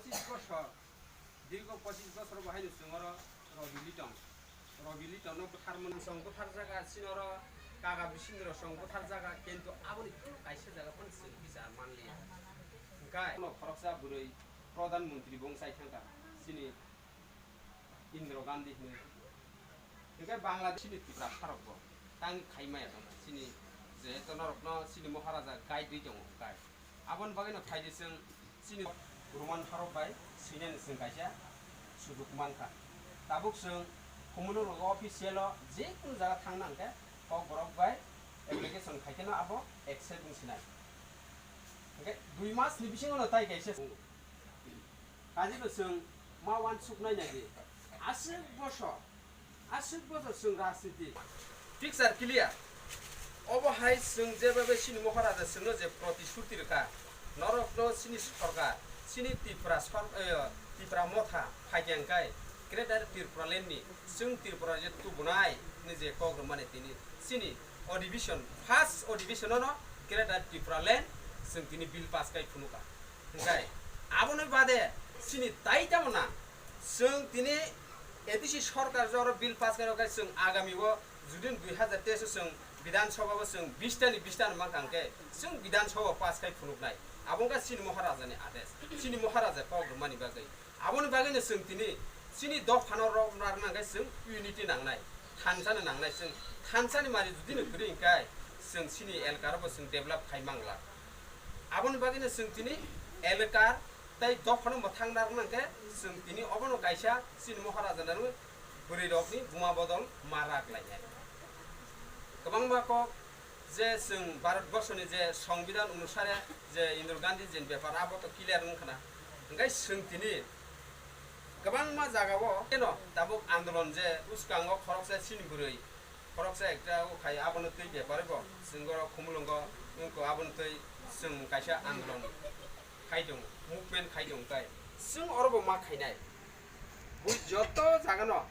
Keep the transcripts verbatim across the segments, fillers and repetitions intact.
Pachis bosor, dirgo pachis bosor bo haino chwng oro Robi Liton. Robi Liton no bwtharmani chwng bwtharjaga, chini oro kaga bising rok chwng bwtharjaga, kintu aboni kaisa jaga phano chwng bichar manliya. Hwnkhe no khoroksa bwrwi Pradhan Mantri bo wng chai thangkha, chini Indira Gandhi hinwi. Hwnkhe Bangladesh ni Tipra pharok bo tang khai maya tongkha. Chini je to norokno chini Maharaja guide ri tongo, guide. Aboni bagwi no phaidi chwng chini Roman pharok bai swinani chwng kaisa sujuk mankha. Tabuk chwng Khumulwng rogo official o je kunu jaga thangna hwnkhe kok borok bai application khai kheno abo accept wng sinai. Hwnkhe dui mas ni bisingo no tai kaisa. Kaisa no chwng ma uansuknai nai di. Aswk bosor, aswk bosor chwng rajniti. Picture clear. Obo hai chwng jebabe chini Maharaja chwngno je protishruti rwkha, norokno chini sorkar, chini Tripura sor-, eh, Tripura motha phaikha hwnkhe Greater Tripura Land ni chwng Tripura je tubunai ni je kok rwmani tini chini adhibeshon, first adhibeshon no Greater Tripura Land chwng tini bill pass khai phunukha. Hwnkhe aboni bade chini tai tamo nang, chwng tini A D C sorkar je oro bill pass khai rwkha, chwng agami o judin dui hazar teis o chwng Bidhan Sabha o chwng bis ta ni bis ta no mankha hwnkhe chwng Bidhan Sabha o pass khai phunuknai. Abo wngkha chini Maharaja ni adesh, chini Maharaja kok rwmani bagwi. Aboni bagwino chwng tini chini dophano rok narwkna hwnkhe chwng unity nangnai, thansa no nangnai. Chwng thansa ni mari judino kwrwi hwnkhe chwng chini elka rokbo chwng develop khai mangla. Aboni bagwino chwng tini elkar tei dophano mwthang narwkna hwnkhe chwng tini obono kaisa chini Maharaja narwk bwrwi rokni buma bodol ma rak lainai. Kwbangma kok je chwng Bharat borsoni je Songbidan onusare je Indira Gandhi jin bepar abo to clear wngkha na. Hwnkhe chwng tini kwbangma jagao eno tabuk andolon je uskango khoroksa chini bwrwi, khoroksa ekta o khai abono twi bepar bo chwng oro Khumulwngo wngkha, abono twi chwng kaisa andolon khai tongo, movement khai tongo, tai chwng oro bo ma khainai. Bui joto jagano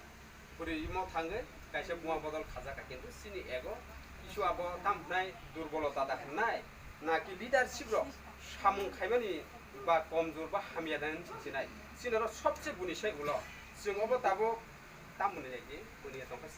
bwrwi mo thangwi kaisa buma bodol khajak kha, kintu chini ego kisu abo tamo hwnai durbolota da hwnai, naki leadership rok samung khaimani ba komjor ba hamya da hwnwi sinai. Chini oro sobse buni sai ulo chwng obo tabuk tamoni naki buni tongkha.